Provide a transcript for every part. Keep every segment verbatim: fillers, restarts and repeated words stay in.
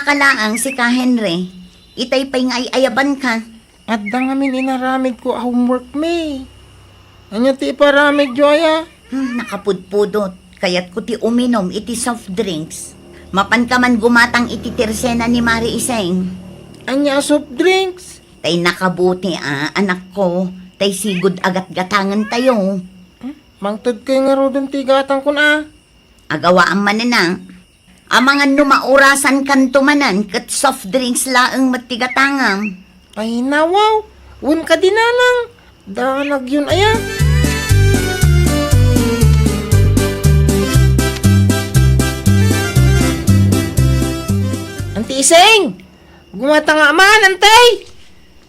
Kalaang sika, Henry. Itay pay nga ay-ayabanka. Adda ngamin inaramidko a homework, May. Ania ti iparamidyo aya? Hmm, nakapudpudot. Kayatko ti uminom iti soft drinks. Mapanka man gumatang iti tersena ni Mari Iseng. Ania a soft drinks? Tay nakabuti a, anakko, tay sigud a gatgatangen tayo. Hmm? Mangted kay ngaruden ti gatangkon a. Agawaam manen a. Amangan no maurasan kanto manen ket soft drinks laeng met ti gatangam. Ay, nawaw. Wen kadi, nanang. Danag yun aya. Anti Iseng! Gumatanga man, anti!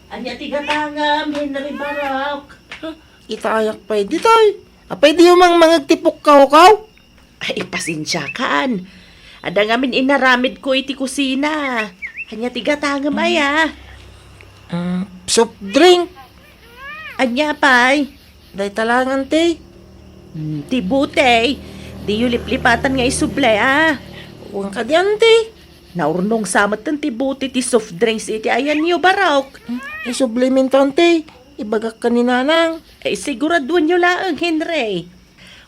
Ania ti gatangam, Henry Barok? Huh? Ita ayak pay ditoy. Apay di umang mangeg ti pukkaw-kaw? Ay, pasensiakan. Adda ngamin inaramidko iti kusina. Ania ti gatangem aya? Mm, soft drink. Ania pay? Dayta lang, anti. Mm, ti butey. Diyo liplipatan nga isubli, a. Wen kadi, anti. Naurnong sa metten ti butey ti soft drinks iti ayanyo, Barok. Mm, isubli minto, anti. Ibagak ken ni nanang. Ay, siguraduenyo laeng, Henry.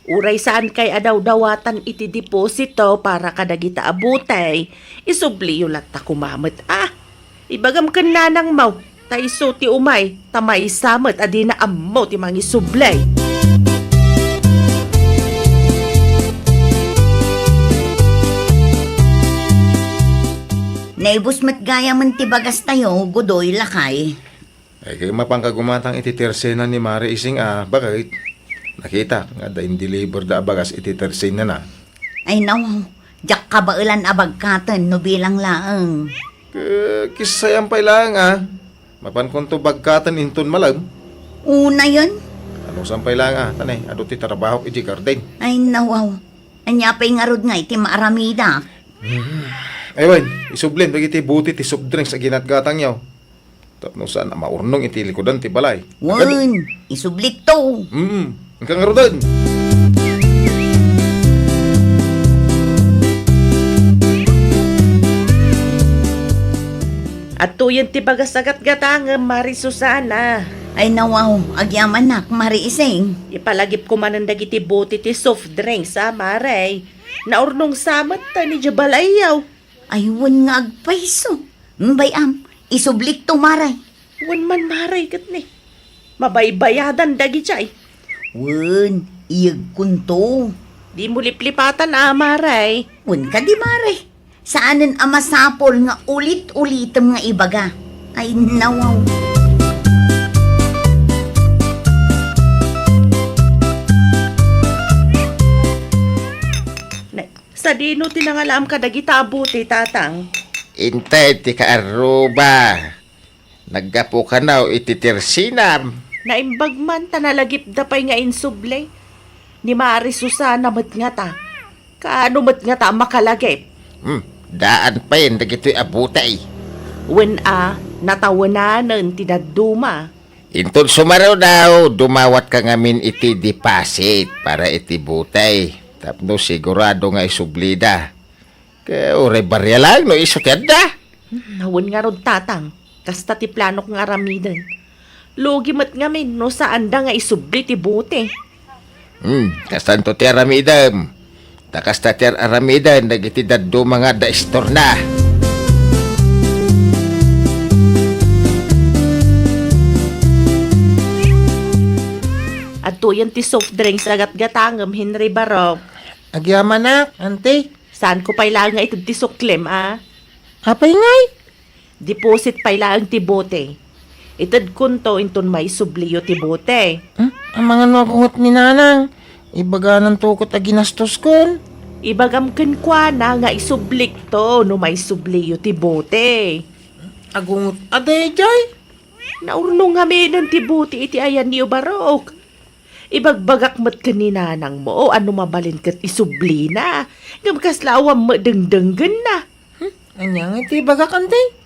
Uray saankay a dawdawatan iti deposito para kadagita a butey, isubliyo latta koma met a. Ibagam ken nanangmo, ta isu ti umay, ta maysa met a dina ammo ti mangisubli. Naibus met gayamen ti bagastayo, Gudoy, lakay. Ay, kay mapanka gumatang iti tersena ni Mari Ising a bakit? Nakitak nga adda indeliver da a bagas iti tersenana. Ay, naw, diak kabaelan a bagkaten no bilang laeng. Ke-, kissayan pay laeng a. Mapankonto bagkaten inton malem. Unayen? Anusan pay laeng a, ta ne, adu ti trabahok iti garden. Ay, nawaw. Ania pay ngarud nga iti maaramidak? Ay, wen, isublem dagiti buti ti soft drinks a ginatgatangyo. Tapno saan a maurnong iti likudan ti balay. Wen, isublikto. Mm, inka ngaruden. Adtoyen ti bagas a gatgatangem, Mari Susana. Ay, nawaw, agyamanak, Mari Ising. Ipalagipko manen dagiti bote ti soft drinks, a, Mari. Naurnong sa met ta ni diay balayyo. Ay, wen nga agpayso. Bay-am, isublikto, Mari. Wen man, Mari, ket ni, mabaybayadan dagidiay. Wen, iyegkonto. Dimo liplipatan, a, Mari. Wen kadi, Mari. Saanen a masapul nga ulit-ulitem nga ibaga. Ay, nawaw. Ne, sadino ti nangalaam kadagita a bote, Tatang? Inted ti kaarruba. Naggapu kano iti tersenam. Naimbag man ta nalagipda pay nga insubli. Ni Mari Susana met ngata. Kaano met ngata a makalagip? Hmm, daan payen dagitoy a bote. Wen a, natawenanen ti dadduma. Inton sumaruno, dumawatka ngamin iti deposit para iti bote. Tapno sigurado nga isublida. Ket uray barria laeng no isu ti adda. Hmm, wen ngarud, Tatang, kasta ti planok nga aramiden. Lugi met ngamin no saanda nga isubli ti bote. Hmm, kastanto ti aramidem. Ta kasta ti ar-aramiden dagiti dadduma nga adda istorna. Adtoyen ti soft drinks a gatgatangem, Henry Barok. Agyamanak, anti. Saanko pay laeng nga ited ti suklem, a? Apay ngay? Deposit pay laeng ti bote. Itedkonto inton maisubliyo ti bote. Hmm? Amangan no agungot ni Nanang. Ibagananto ket a ginastoskon. Ibagam kenkuana nga isublikto no maisubliyo ti bote. Agungot a daydiay? Naurnong ngaminen ti bote iti ayanyo, Barok. Ibagbagak met ken ni nanangmo, o ano mabalin ket isublina. Ngem kasla awan met dengdenggenna. Hmm? Ania nga iti ibagak, anti?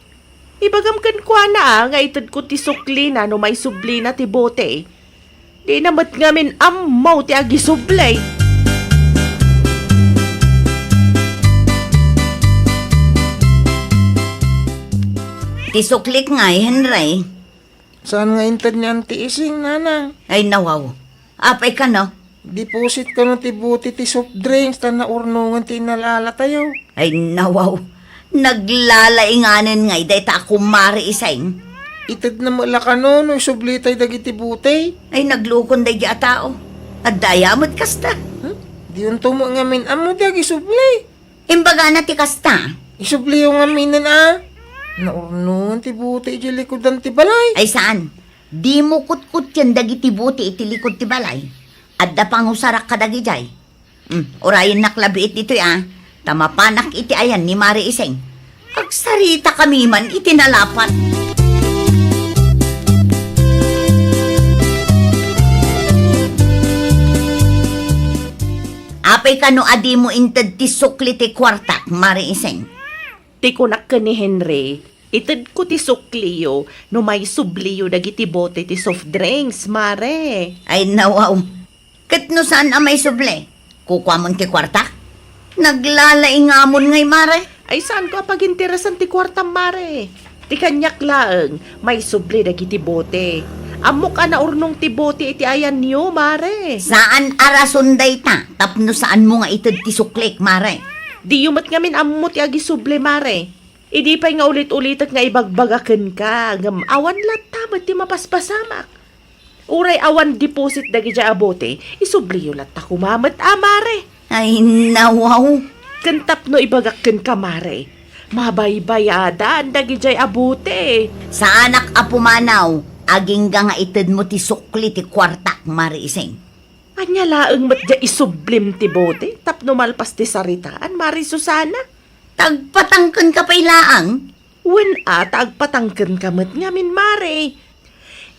Ibagam kenkuana, a, nga itedko ti suklina no maisublina ti bote. Dina met ngamin ammo ti agisubli. Ti suklik ngay, Henry. Saan nga inted ni Auntie Ising, Nanang? Ay, nawaw. Apay kano? Deposit kano ti bote ti soft drinks ta naurnongen ti inalala tayo. Ay, nawaw. Naglalainganen ngay dayta a kumare Ising. Itedna met la kano no isublitay dagiti bote? Ay, naglukon daydi a tao. Adda aya met kasta. Hmm? Diyonto met ngamin ammo ti agisubli. Imbagana ti kasta. Isubliyo ngaminen a. Naurnongen ti bote iti likudan ti balay. Ay saan. Dimo kutkutten dagiti bote iti likud ti balay. Adda pangusarak kadagidiay. Hmm, urayennak labiit ditoy a. Ta mapanak iti ayan ni Mare Ising. Agsaritakami man iti nalapat. Apay kano a dimo inted ti sukli ti kuartak, Mare Ising? Ti kunak ken ni Henry, itedko ti sukliyo no maisubliyo dagiti bote ti soft drinks, Mare. Ay, nawaw. Ket no saan a maisubli, kukuamon ti kuartak? Naglalaingamon ngay, Mare. Ay, saanko a paginteresan ti kuartam, Mare. Ti kaniak laeng, maisubli dagiti bote. Ammok a naurnong ti bote iti ayanyo, Mare. Saan a rason dayta tapno saanmo nga ited ti suklik, Mare. Diyo met ngamin ammo ti agisubli, Mare. Idi pay nga ulit-ulitek nga ibagbaga kenka, ngem awan latta met ti mapaspasamak. Uray awan deposit dagidiay a bote, isubliyo latta koma met a, Mare. Ay, nawaw. Ken tapno ibagak kenka, Mare, mabaybayadan dagidiay a bote. Saanak a pumanaw, agingga nga itedmo ti sukli ti kuartak, Mare Ising. Ania laeng met diay isublim ti bote tapno malpas ti saritaan, Mare Susana? Ta agpatangkenka pay laeng? Wen a, ta agpatangkenka met ngamin, Mare.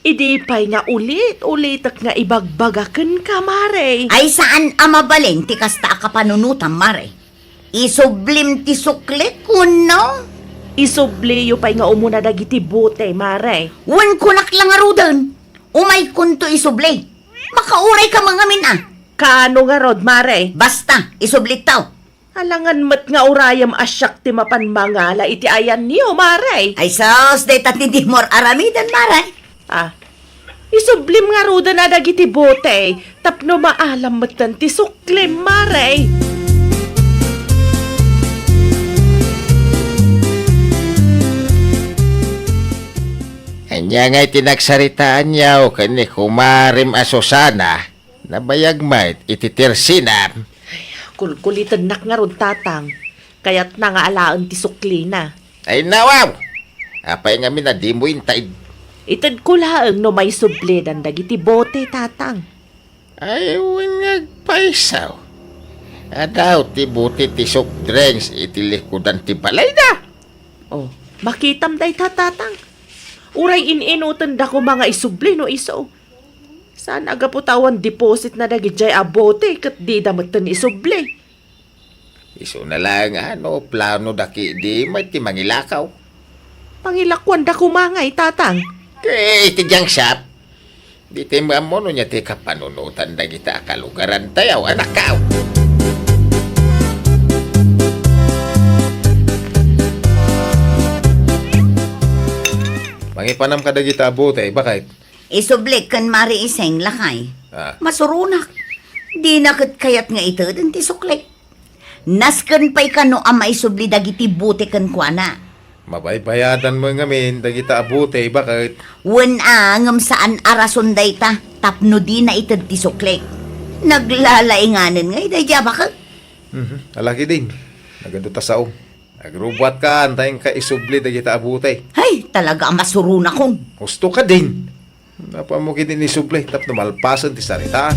Idi pay nga ulit-ulitek nga ibagbaga kenka, Mare. Ay, saan a mabalin ti kasta a kapanunotam, Mare. Isublim ti suklik, wenno? Isubliyo pay nga umuna dagiti bote, Mare. Wen kunak la ngaruden, umaykonto isubli. Makaurayka man ngamin a. Kaano ngarud, Mare? Basta, isublito. Alangan met nga urayem a siak ti mapan mangala iti ayanyo, Mare. Ay sus, dayta ti dimo ar-aramiden, Mare. Ah, isublim ngaruden a dagiti bote tapno maalam metten ti suklim, Mare. Ania ngay ti nagsaritaanyo ken ni kumarem a Susana? Nabayag met iti tersinam. Kulkulitennak ngarud, Tatang. Kayatna nga alaen ti suklina. Ay, nawaw! Apay ngamin a dimo inted? Itedko laeng no maisubledan dagiti bote, Tatang. Ay, wen nga agpayso. Adaw ti bote ti soft drinks iti likudan ti balayda. Oh, makitam dayta, Tatang. Uray in-inutenda koma nga isubli no isu. Saan a gapu ta awan depositna dagidiay a bote ket dida metten isubli. Isuna laeng a no planoda ketdi met ti mangilakaw. Pangilakuanda koma ngay, Tatang. Ket iti junk shop, dita met ammo no ania ti kapanunotan dagita a kalugarantayo, anakko. Mangipanam kadagita a bote, baket. Isublik ken Mare Ising, lakay. Ah. Masuronak. Dina ket kayat nga iteden ti suklik. Nasken pay kano a maisubli dagiti bote kenkuana. Mabaybayadan met ngamin dagita a bote, baket. Wen a, ngem saan a rason dayta tapno dina ited ti suklik. Naglalainganen ngay daydi a baket. Mhm. Ala ketdin. Nagadu ta sao. Agrubuatka, ta inka isubli dagita a bote. Hay, talaga a masuronakon. Husto ketdin. Apaanmo ketdin isubli tapno malpasen ti sarita.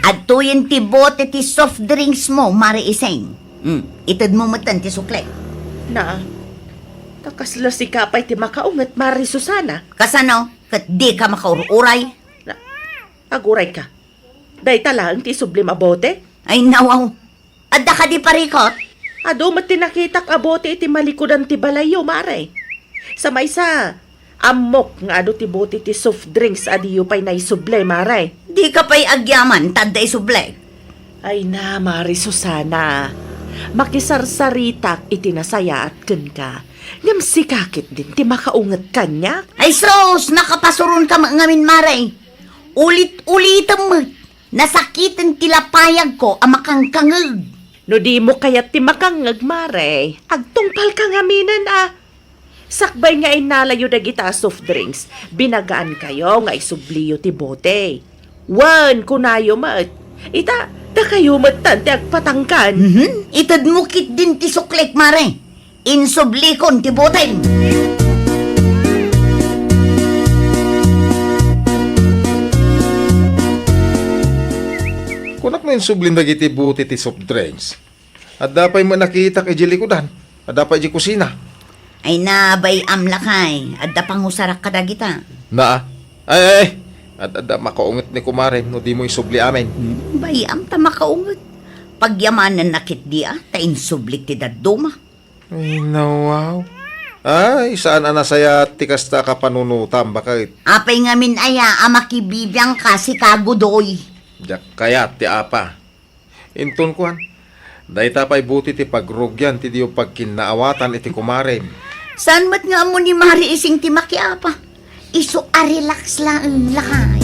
Adtoyen ti bote ti soft drinks mo, Mare Ising. Hmm, itedmo metten ti sukli. Na, ta kasla sika pay ti makaunget, Mare Susana. Kasano? Ket dika makaur-uray? Na, agurayka. Dayta laeng ti isublim a bote? Ay, nawaw. Adda kadi parikot? Adu met ti nakitak a bote iti malikudan ti balayyo, Mare. Sa maysa, ammok nga adu ti bote ti soft drinks a diyo pay naisubli, Mare. Dika pay agyaman ta adda isubli. Ay na, Mari Susana, makisarsaritak iti nasayaat kenka, ngem sika ketdin ti makaunget kaniak. Ay sus, nakapasuronka met ngamin, Mare. Ulit-ulitem met, nasakiten ti lapayagko a makangkangeg. No dimo kayat ti makangngeg, Mare, agtungpalka ngaminen a. Sakbay nga innalayo dagita a soft drinks, binagaankayo nga isubliyo ti bote. Wen, kunayo met, ita, dakayo metten ti agpatangkan. Mhm. Itedmo ketdin ti suklik, Mare. Insublikon ti botem. Kunak no insublin dagiti bote ti soft drinks. Adda pay met nakitak idiay likudan. Adda pay idiay kusina. Ay na, bay-am lakay. Adda pangusarak kadagita. Naa. Ay, ay, ay. Ad-, adda makaunget ni kumarem no dimo isubli amin. Hmm, bay-am ta makaunget. Pagyamanenna ketdi a, ta insublik ti dadduma. Ay, nawaw. Ay, saan a nasayaat ti kasta a kapanunotam, baket. Apay ngamin aya a makibibiangka, sika, Gudoy? Diak kayat ti apa. Inton kuan, dayta pay buti ti pagrugian ti diyo pagkinnaawatan iti kumarem. Saan met nga ammo ni Mari Ising ti makiapa? Isu a relax laeng, lakay.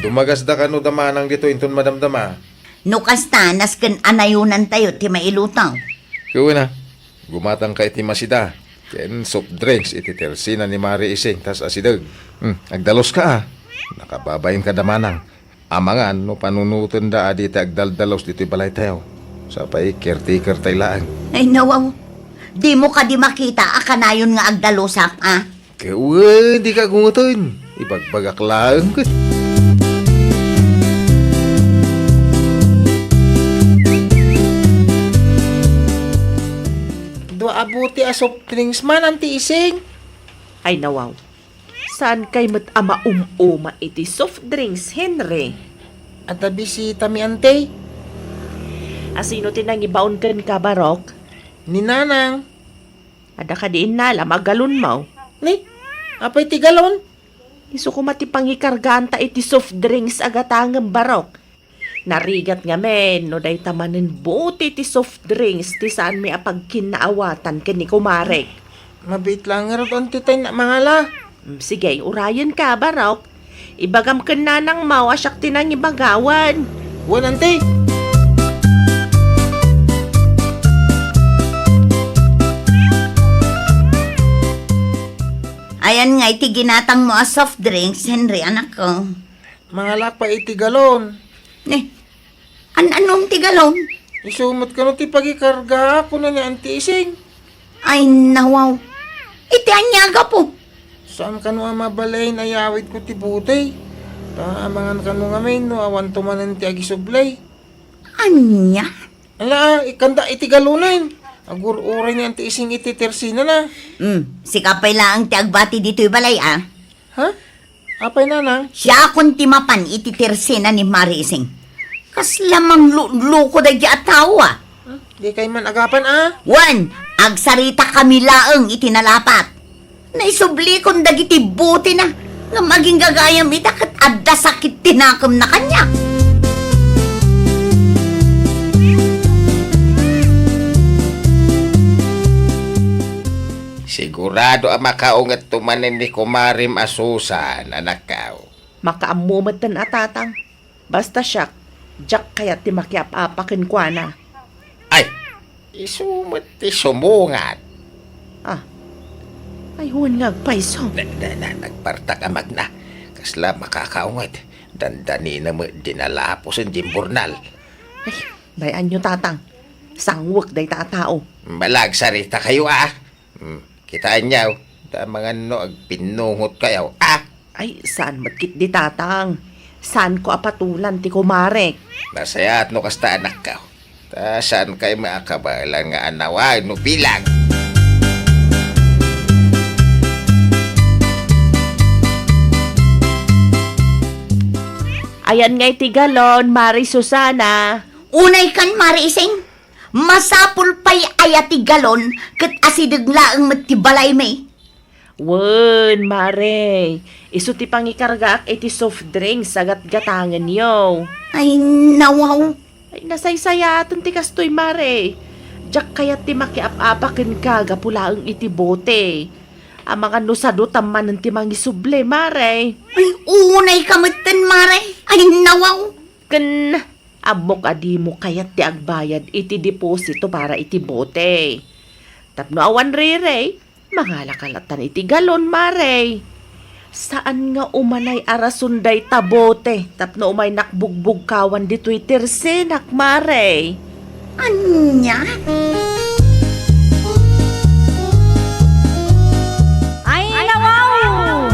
Dumagasda kano da manang ditoy inton madamdama? No kasta, nasken a nayonantayo ti mailuto. Ket wen a, gumatangka iti masida ken soft drinks iti tersina ni Mari Ising, tas asideg. Hmm, agdaluska a. Nakababainka da manang. Amangan no panunotenda a dita agdaldalus ditoy balaytayo. Sapay caretaker tay laeng. Ay, nawaw. Dimo kadi makita a kanayon nga agdalusak a? Ket wen, dika gunguten. Ibagbagak laeng ket. Dua a bote a soft drinks man, Auntie Ising. Ay, nawaw. Saankay met a maum-uma iti soft drinks, Henry? Adda bisitami, Auntie. A sino ti nangibaon kenka, Barok? Ni Nanang. Adda kadi innalam a galonmo? Ni, apay ti galon? Isu koma ti pangikargaanta iti soft drinks a gatangem, Barok. Narigat ngamin no dayta manen bote ti soft drinks ti saanmi a pagkinnaawatan ken ni kumarek. Mabiit laeng ngarud, Auntie, tay mangala. Mm, sige, urayenka, Barok. Ibagam ken nanangmo a siak ti nangibagawan. Wen, Auntie. Ayan nga iti ginatangmo a soft drinks, Henry, anakko. Mangalak pay iti galon. Ne, an-anom ti galon? Isu met kano ti pagikargaak, kuna ni Auntie Ising. Ay, nawaw. Iti ania a gapu? Saan kano a mabalin a yawidko ti bote? Ta amangan kano ngamin no awanto manen ti agisubli. Ania? Ala, ikanda iti galonen. Agur-uray ni Auntie Ising iti tersinana. Hmm, sika pay laeng ti agbati ditoy balay, a? Ha? Apay, Nanang? Siakon ti mapan iti tersina ni Mari Ising. Kasla mangluluko daydi a tao, a. Hmm, dikay man agapan, a? Wen, agsaritakami laeng iti nalapat. Naisublikon dagiti botena, ngem agingga gayam ita ket adda sakit ti nakemna kaniak. Sigurado a makaungetto manen ni kumarem a Susan, anakko. Makaammo metten a, Tatang. Basta siak, diak kayat ti makiap-apa kenkuana. Ay, isu met ti sumungat. Ah, ay, wen nga agpayso. Na, na, na, nagpartak a magna. Kasla makakaunget. Dandanina met di nalapusen di imburnal. Ay, bay-anyo, Tatang. Sangwek dayta a tao. Malagsaritakayo, a. Hmm, kitaenyo, ta amangan no agpinnungotkayo, a? Ay, saan met ketdi, Tatang. Saanko a patulan ti kumarek. Nasayaat no kasta, anakko. Ta saankay maakabaelan nga anawag no bilang. Ayan nga iti galon, Mari Susana. Unay kan, Mari Ising. Masapul pay aya ti galon ket asideg laeng met ti balaymi? Wen, Mare. Isu ti pangikargaak iti soft drinks a gatgatangenyo. Ay, nawaw. Ay, nasaysayaten ti kastoy, Mare. Diak kayat ti makiap-apa kenka gapu laeng iti bote. Amangan no sadutam manen ti mangisubli, Mare. Ay, unay ka metten, Mare. Ay, nawaw. Ken, ammok a dimo kayat ti agbayad iti deposito para iti bote. Tapno awan rere, mangalaka latan iti galon, Mare. Saan nga umanay a rason dayta bote tapno umay nakbugbugkawan ditoy tersenak, Mare. Ania? Ay, nawaw!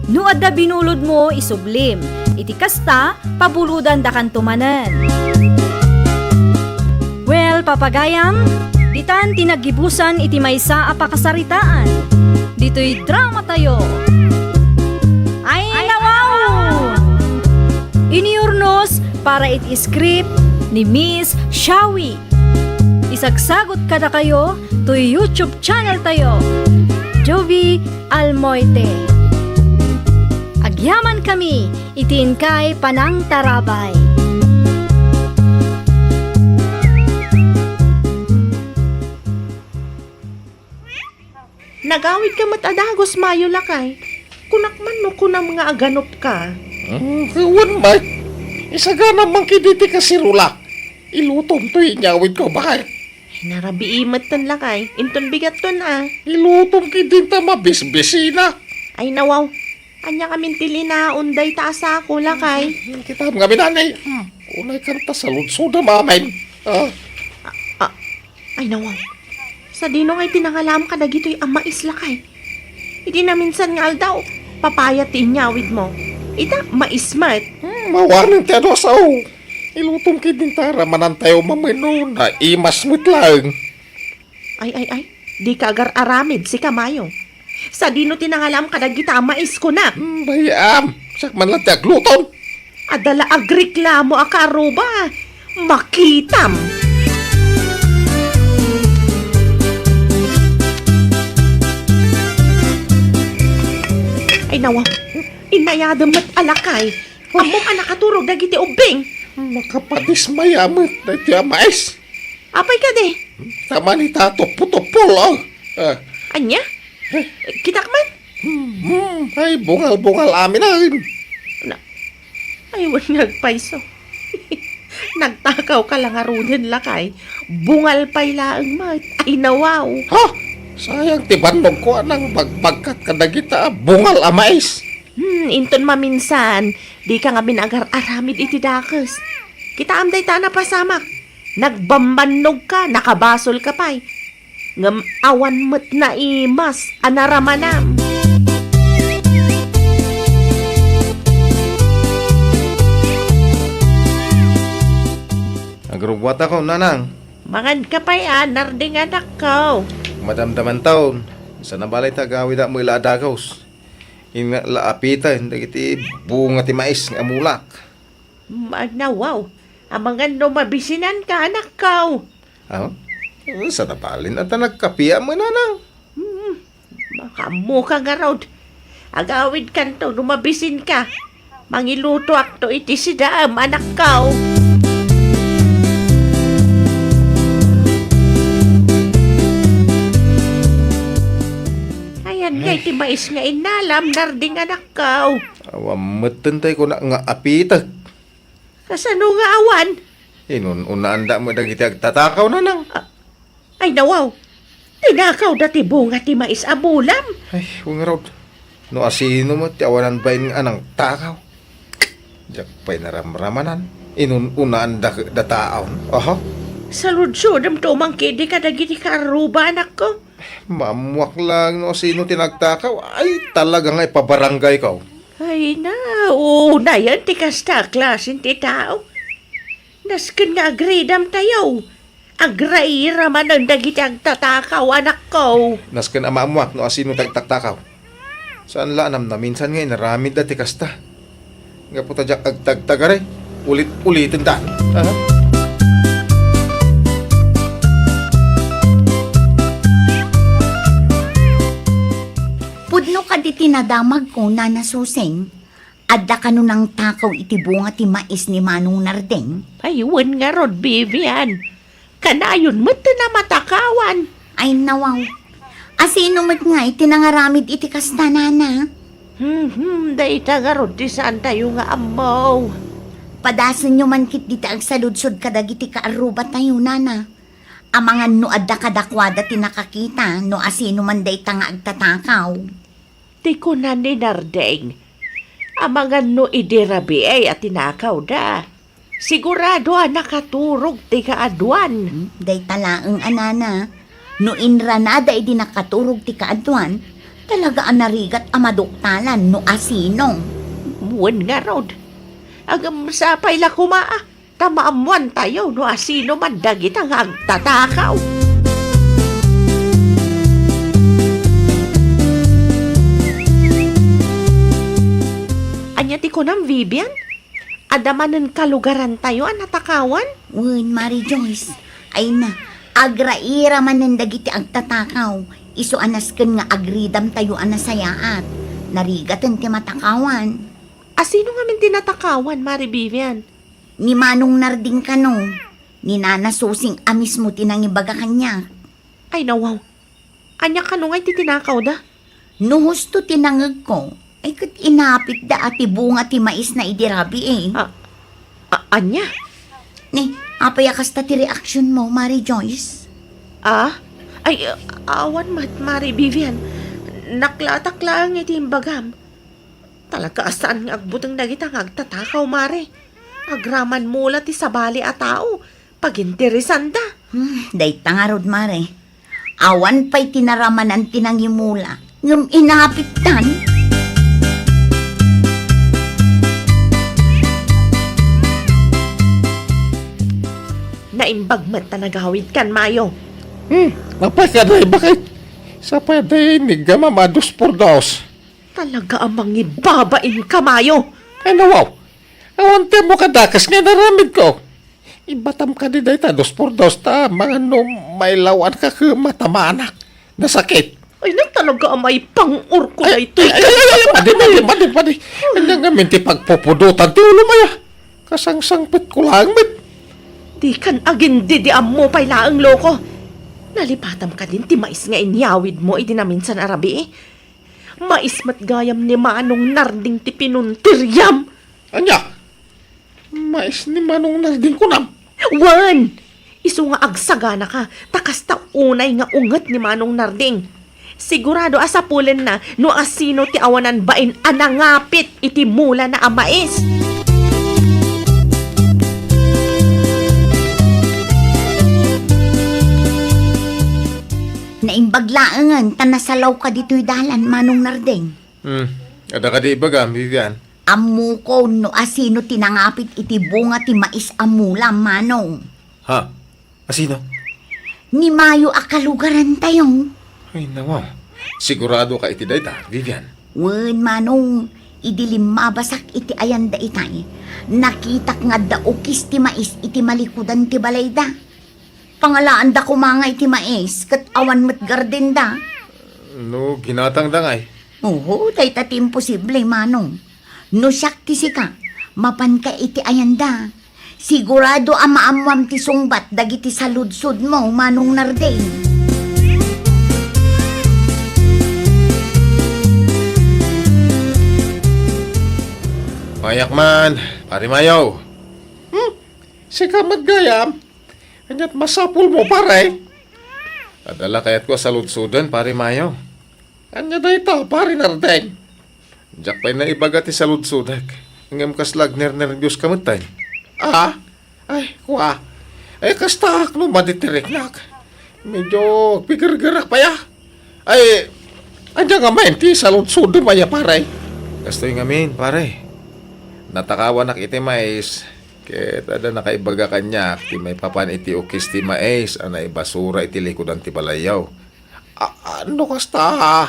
No adda binulodmo, isublim. Iti kasta, pabulodandakanto manen. Well, papagayam, ditan ti naggibusan iti maysa a pakasaritaan. Ditoy drama tayo. Ay, nawaw! Iniurnos para iti script ni Miss Shawi. Isagsagot kadakayo toy YouTube channel tayo, Jovi Almoite. Agyaman kami iti inkay panangtarabay. Nagawid ka met a dagus, Mayo, lakay. Kunak man no kunam nga aganop ka. Hmm, wen, Mike. Isagana man kidi ti kasirula. Ilutom to inyawid ko, bakay. Ay, narabii met ton, lakay. Inton bigat ton, a. Ilutom kidi ta mabisbisina. Ay, nawaw. Ania ngamin ti linaon dayta a sako, lakay? Kita ngamin, anay. Hmm, unay kanta saludsodam amin. Ah. A-, a-, ay, nawaw. Sadino ngay ti nangalaam kadagitoy a mais, lakay? Idi naminsan nga aldaw, papaya ti inyawidmo. Ita, mais met. Hmm, mawanen ti adu a sao. Ilutom kidin ta ramanan tayo mamano, naimas met laeng. Ay, ay, ay. Dika agar-aramid, sika, Mayo. Sadino ti nangalaam kadagita a mais, kunak? Hmm, bay-am. Siak man latta ti aglutom. Adda la agreklamo a karuba. Makitam. Ay, nawa. Inayadem met a lakay. Ammom a nakaturog dagiti ubbing. Makapadismaya met daytoy a mais. Apay kadi? Tama ni ta tuppo-tuppol, oh. Ah. Ania? Eh? Kitak man? Hmm, hmm. Ay, bungal-bungal amin, ah. Na, ay, wen nga agpayso. Nagtakaw ka la ngaruden, lakay. Bungal pay laeng met. Ay, nawaw. Ha? Sayang ti bannog ko, anang bagbagkat kadagita bungal a mais. Hmm, inton maminsan, dika ngamin agar-aramid iti dakes. Kitaem dayta a napasamak. Nagbambannog ka, nakabasol ka pay. Ngem awan met naimas a naramanam. Agrugwat ako, nanang. Mangan ka pay, a, Narding, anakko. Madamdaman taon. Sana balay ta agawid a mela a dagos. Inna la apiten dagiti bunga ti mais nga amulak. Manawaw, amangan no mabisinanka, anakko. Ah? Sana balin a ta nagkapiam, nanang. Hmm, makaammoka ngarud. Agawidkanto no mabisinka. Mangilutoakto iti sidaem, anakko. Ayan ngay ti mais nga innalam, Narding, anakko. Awan metten tay kuna nga apitek. Kasano nga awan? Inun-unaanda met dagiti agtatakaw, nanang. A-, ay, nawaw. Tinakawda ti bunga ti mais a bulam. Ay, wen ngarud. No asino met ti awanan bain nga anang takaw. Diak pay naramramanan. Inun-unaanda ket dataon. Aha. Saludsodem to umangkidi kadagiti kaarruba, anakko. Maammuak laeng no asino ti nagtakaw. Ay, talaga nga ipabarangayko. Ay na, unayen ti kasta a klasen ti tao. Nasken nga agridam tayo. Agraira manen dagiti agtatakaw, anakko. Nasken a maammuak no asino ti agtatakaw. Saan la a namnaminsan nga inaramidda ti kasta. Gapu ta diak agtagtagari, ulit-ulitenda. Aha. Iti nadamagko, Nana Susing, adda kano nangtakaw iti bunga ti mais ni Manong Narding? Ay, wen ngarud, Vivian. Kanayon met ti namatakawan. Ay, nawaw. Asino met nga iti nangaramid iti kasta, Nana? Hmm, dayta ngarud ti saantayo nga ammo. Padasenyo man ketdi ti agsaludsod kadagiti kaarrubatayo, Nana. Amangan no adda kadakuada ti nakakita no asino man dayta nga agtatakaw. Ti kuna ni Nardeng, amangan no idi rabii a tinakawda, sigurado a nakaturog ti kaaduan. Hmm, dayta laeng a, Nana. No inranada idi nakaturog ti kaaduan, talaga a narigat a maduktalan no asino. Wen ngarud. Agam sapay la koma a ta maammoantayo no asino man dagita nga agtatakaw. Ania ti kunam, Vivian? Adda manen kalugarantayo a natakawan? Wen, Mari Joyce. Ay na, agraira manen dagiti agtatakaw. Isu a nasken nga agridamtayo a nasayaat. Narigaten ti matakawan. Asino ngamin ti natakawan, Mari Vivian? Ni Manong Narding kano, ni Nana Susing a mismo ti nangibaga kaniak. Ay, nawaw. Ania kano nga iti tinakawda? No husto ti nangegko, ay ket inapitda a ti bunga ti maisna idi rabii. A, a, ania? Ni, apay a kasta ti reaksionmo, Mari Joyce? Ah? Ay, a-, awan met, Mari Vivian. Naklatak laeng iti imbagam. Talaga a saan nga agbuteng dagita nga agtatakaw, Mari. Agraman mo la ti sabali a tao. Paginteresanda. Hmm, dayta ngarud, Mari. Awan pay ti naramanan ti nangimula, ngem inapitdan. Naimbag met ta nagawidkan, Mayo. Hmm, apay kadi, bakit? Sapay a di ni gama madus por dos. Talaga a mangibabain ka, Mayo. Ay, nawaw. Awan ti ammo kadakes nga inaramidko. Ibatam kadi dayta dos por dos ta, amangan no mailawan ka ket matamanak. Nasakit. Ay, nay, talaga a maipangur-ko daytoy. Ay, ay, ay, ay, padi, padi, padi, padi. Ania ngamin ti pagpupudotan ti ulom, aya? Kasangsangpetko laeng met. Dikan agin-, di, di ammo pay laeng, loko. Nalipatam kadin ti mais nga inyawidmo idi naminsan a rabii? Mais met gayam ni Manong Narding ti pinuntiriam. Ania? Mais ni Manong Narding kunam? Wen! Isu nga agsaganaka, ta kasta unay nga unget ni Manong Narding. Sigurado a sapulenna no asino ti awanan bain a nangapit iti mulana a mais. Naimbag laengen ta nasalawka ditoy dalan, Manong Narding. Hmm. Adda kadi ibagam, Vivian? Ammokon no asino ti nangapit iti bunga ti mais a mula, Manong. Ha? Asino? Ni Mayo a kalugarantayo. Ay, nawa. Sigurado ka iti dayta, Vivian? Wen, Manong, idi limmabasak iti ayanda itay, nakitak nga adda ukis ti mais iti malikudan ti balayda. Pangalaanda koma nga iti mais ket awan met gardenda. No ginatangda ngay? Oho, dayta ti imposible, Manong. No siak ti sika, mapanka iti ayanda. Sigurado a maammoam ti sungbat dagiti saludsodmo, Manong Narding. Mayak man, Pare Mayo. Hmm? Sika met gayam? Ania't masapulmo, pare? Adda la kayatko a saludsoden, Pare Mayo. Ania dayta, Pare Nardeng? Diak pay naibaga ti saludsodek. Ngem kasla agnernerbios ka metten. Ah? Ay, kua. Ay, kastaak no madi ti riknak. Medyo agpigergerak pay, ah. Ay, ania ngamin ti saludsodem aya, pare? Kastoy ngamin, pare. Natakawanak iti mais, ket adda nakaibaga kaniak ti maipapan iti ukis ti mais a naibasura iti likudan ti balayyo. A-, a-, no kasta,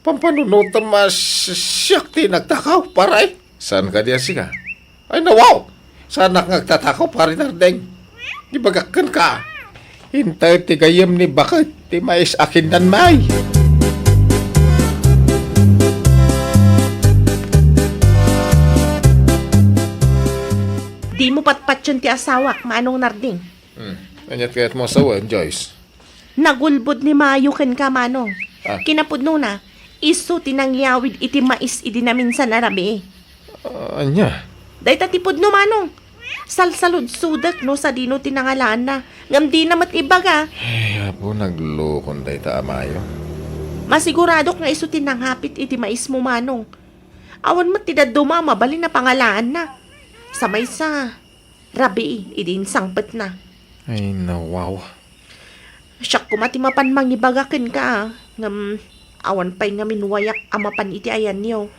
pampanunotem a si-, siak ti nagtakaw, pare? Saan kadi a sika? Ay, nawaw! Saanak nga agtatakaw, Pare Nardeng. Ibagak kenka, inted ti gayyem ni baket ti mais a kinnanmi. Dimo patpatien ti asawak, Manong Narding. Hmm. Ania't kayatmo a sawen, Joyce? Nagulbod ni Mayo kenka, Manong. Ah. Kinapudnona, isu ti nangyawid iti mais idi naminsan a rabii. Ah, ania? Dayta ti pudno, Manong. Salsaludsodek no sadino ti nangalaanna, ngem dina met ibaga. Ay, Apo, naglukon dayta a Mayo. Masiguradok nga isu ti nangapit iti maismo, Manong. Awan met ti dadduma a mabalin a pangalaanna. Sa maysa, rabii idi insangpetna. Ay, nawaw. Siak koma ti mapan mangibaga kenka, ngem awan pay ngamin wayak a mapan iti ayanyo.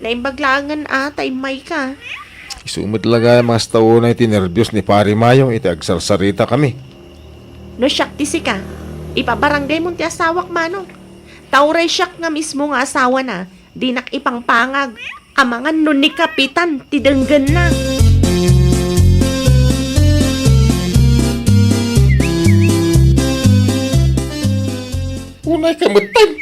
Naimbag laengen a ta immayka. Isu met la gayam a kasta unay ti nerbios ni Pari Mayo iti agsarsaritakami. No siak ti sika, ipabaranggaymon ti asawak, Manong. Ta uray siak nga mismo nga asawana, dinak ipangpangag amangan no ni Kapitan ti denggenna. Unayka metten,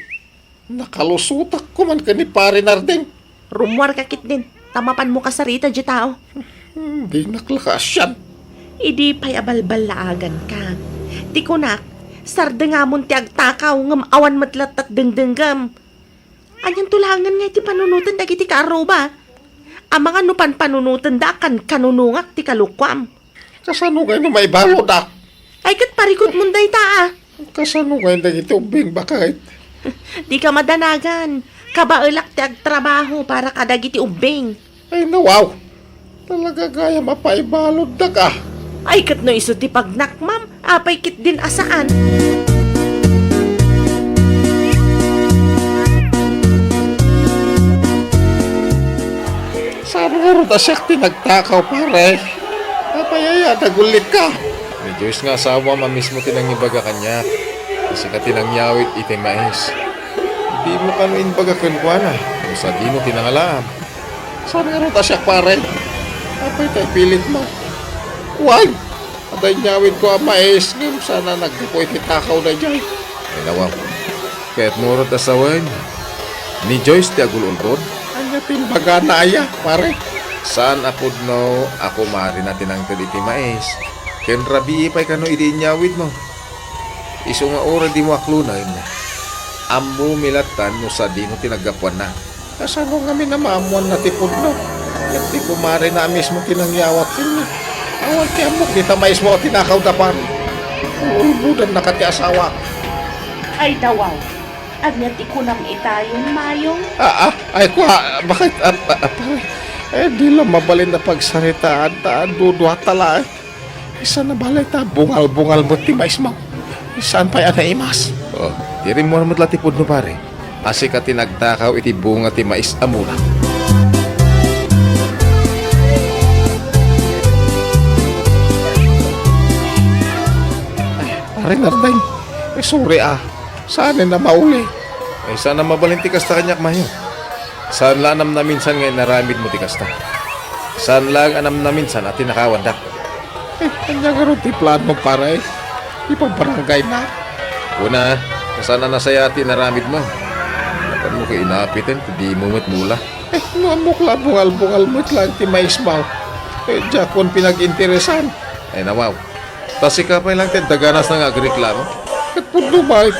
nakalusotak koman ken ni Pari Narding. Rummuarka ketdin, ta mapanmo kasarita diay tao. Hmm, dinak la kaasian. Idi pay a balballaaganka. Ti kunak, sardengamon ti agtakaw ngem awan met lattat dengdenggem. Anianto laengen nga iti panunoten dagiti kaarruba? Amangan no panpanunotenda a kankanunongak ti kalokuam. Kasano ngay no maibalud, a? Ay, ket parikutmon dayta, a. Kasano ngay dagiti ubbing, baket? Dika madanagan. Kabaelak ti agtrabaho para kadagiti ubbing. Ay, nawaw. Talaga gayam a paibaluddak, a. Ay, ket no isu ti pagnakmam, apay ketdin a saan? Saan ngarud a siak ti nagtakaw, pare? Apay aya, nagullitka? Ni Joyce nga asawam a mismo ti nangibaga kaniak. Sika ti nangyawid iti mais. Dimo kano imbaga kenkuana no sadino ti nangalaam? Saan ngarud a siak, pare? Apay ta ipilitmo? Wen, adda inyawidko a mais ngem saan a naggapu iti takaw daydiay. Ay, nawaw. Kayatmo rut a sawen, ni Joyce ti agul-ulbod? Ania ti imbagana aya, pare? Saan a pudno a kumarina ti nangted iti mais, ken rabii pay kano idi inyawidmo. Isu nga uray dimo aklonen, ammomi lattan no sadino ti naggapuanna. Kasano ngamin a maammoanna ti pudno? Ket ti kumarina a mismo ti nangyawat kaniak. Awan ti ammok dita maismo a tinakawda, pare. Ulbodannaka ti asawak. Ay, nawaw. Ania ti kunam itayon, Mayong? Ah, ah, ay, kua, baket, ah, ah, ah, pare? Eh, di la mabalin a pagsaritaan ta duduata la, eh. Saan a bale ta bungal-bungal met ti maismo. Saan pay a naimas? Oh, ti rimmuar met la ti pudno, pare. A sika ti nagtakaw iti bunga ti mais a mula. Ay, Pare Narding, eh, sorry, a. Saanen a mauli. Ay, saan a mabalin ti kasta kaniak, Mayo. Saan la a namnaminsan nga inaramidmo ti kasta. Saan laeng a namnaminsan a tinakawandak. Eh, ania ngarud ti plano, pare? Ipabarangayna? Kuna, saan a nasayaat ti inaramidmo? Napanmo kay inapiten ti dimo met mula. Eh, no ammok la bungal-bungal met laeng ti maismo. Eh, diakon pinag-interesan. Ay, nawaw. Ta sika pay laeng ti adda ganasna nga agreklamo. Ket pudno met,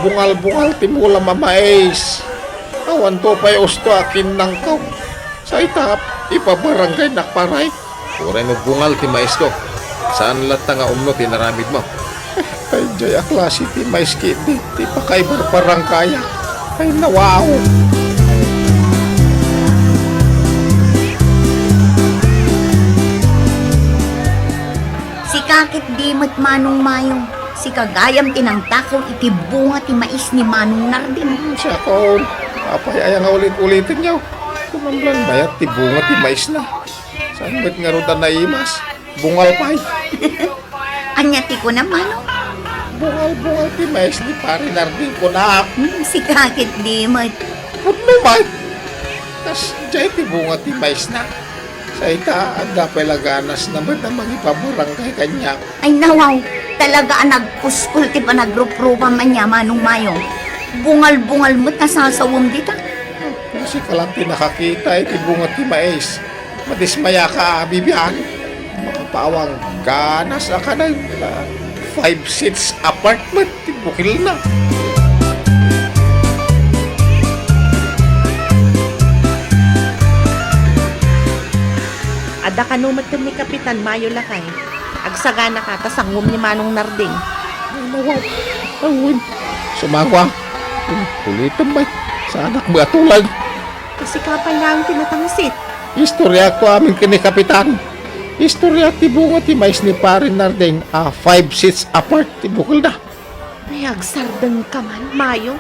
bungal-bungal ti mulam a mais. Awanto pay usto a kinnangko. Sa ita, ipabarangaynak, pare. Uray no bungal ti maisko, saan latta nga umno ti inaramidmo. Daydiay a klase ti mais ketdi ti pakaibarbarangayak. Ay, nawaw! Sika ketdi met, Manong Mayong. Sika gayam ti nangtakaw iti bunga ti mais ni Manong Narding. Hmm, siakon. Apay aya nga ulit-ulitenyo? Kunam la mayat ti bunga ti maisna. Saan met ngarud a naimas? Bungal pay. Ania ti kunam, Manong? Bungal-bungal ti mais ni Pare Narding, kunak. Hmm, sika ketdi met. Pudno met. Kasdiay ti bunga ti maisna. Sa ita, adda pay la ganasna met a mangipabarangay kaniak. Ay, nawaw, talaga a nagkuskol ti panagruprupam ania, Manong Mayong. Bungal-bungal met a sasawem dita. Sika lang ti nakakita iti bunga ti mais. Madismayaka a, bibian. Pawang ganas a kanay, ah, five seats apart met ti bukilna. Adda kano met ni Kapitan Mayo lakay. Agsaganaka ta sangom ni Manong Narding. Ay, nawaw. Awan. Sumagwa. Hmm, ulitem, bay. Saanak met a tulag. Kasi kapay laeng ti natangsit. Istoryaak to amin ken ni Kapitan. Istorya ti bunga ti mais ni Pare Narding a five seats apart ti bukelda. Ay, agsardengka man, Mayo.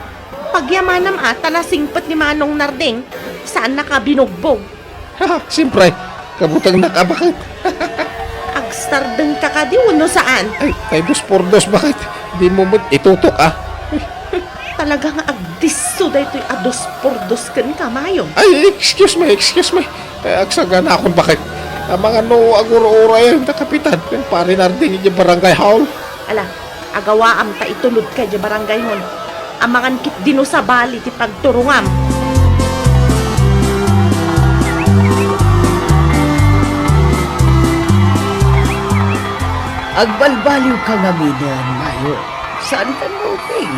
Pagyamanam a ta nasingpet ni Manong Narding, saannaka a binugbog. Siempre, kabutengnak a baket. Agsardengka kadi wenno saan? Ay, ay, dos por dos, baket. Dimo met itutok, ah. Talaga nga agdisso daytoy a dos por dos kenka, Mayo. Ay, excuse me, excuse me. Eh, agsaganakon, baket. Amangan no agur-urayen da Kapitan ken Pare Narding idiay barangay hall. Ala, agawaam ta itulodka idiay barangay hall. Amangan ketdi no sabali ti pagturongam. Agbalbaliwka ngaminen, Mayo. Saanka nga okay?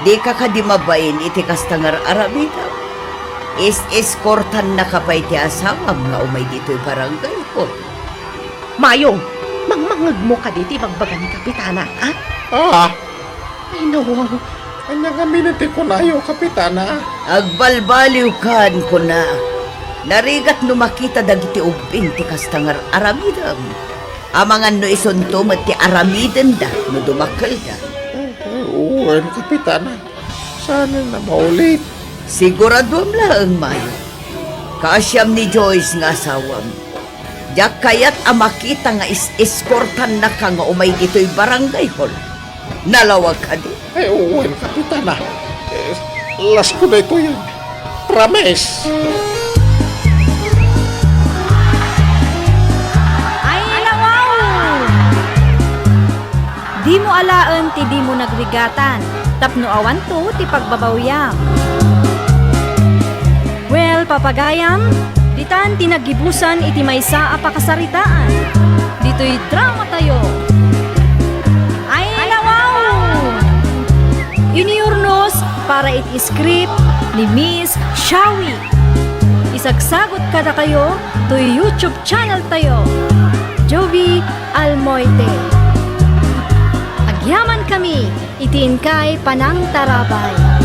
Dika kadi mabain iti kasta nga ar-aramidem? Is-eskortannaka pay ti asawam nga umay ditoy barangay hall. Mayo, mangmangngegmo kadi ti ibagbaga ni Kapitana, a? Ah. Ay, nawaw. Ania ngamin ti kunayo, Kapitana? Agbalbaliwkan, kuna. Narigat no makita dagiti ubbing ti kasta nga ar-aramidem. Amangan no isunto met ti aramidenda no dumakkelda. Eh, eh, wen, Kapitana. Saan a maulit? Siguraduam laeng, Mayo. Kaasiam ni Joyce nga asawam. Diak kayat a makita nga is-eskortannaka nga umay ditoy barangay hall. Nalawag kadi? Ay, wen, Kapitana. Eh, lasko daytoyen. Promise. Ay, nawaw! Dimo alaen ti dimo nagrigatan, tapno awanto ti pagbabawiam. Well, papagayam, ditan ti naggibusan iti maysa a pakasaritaan. Ditoy dramatayo. Ay, nawaw! Iniurnos para iti script ni Miss Shawi. Isagsagot kadakayo toy YouTube channel tayo, Jovi Almoite. Agyamankami iti inkay panangtarabay.